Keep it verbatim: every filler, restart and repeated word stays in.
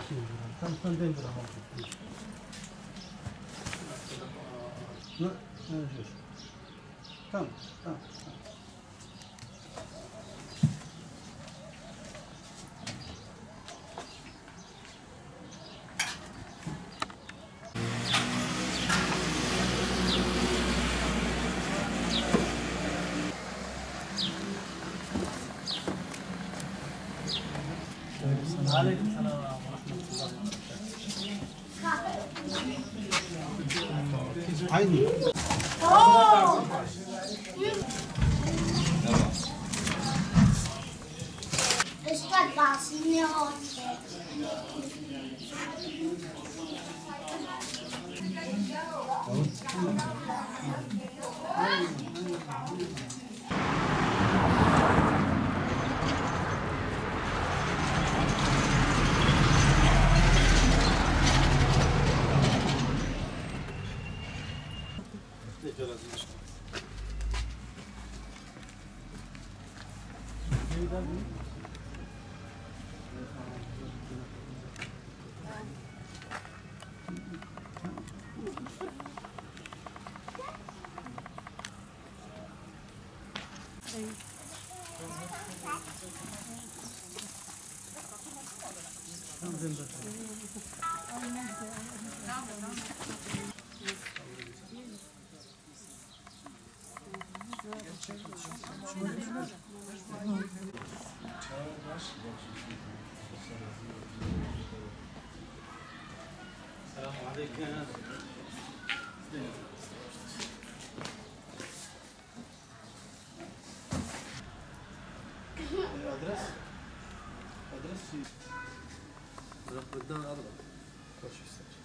Tamam, sen dön bir ama. Ne? Ne diyorsun? Tamam, tamam, tamam. Aleyküm selam ve rahmetullah. Aynı. Üstad basın ya. Selamun aleyküm. Adres? Adres şey. Bırak, bırak, al bak. Baş üstüne.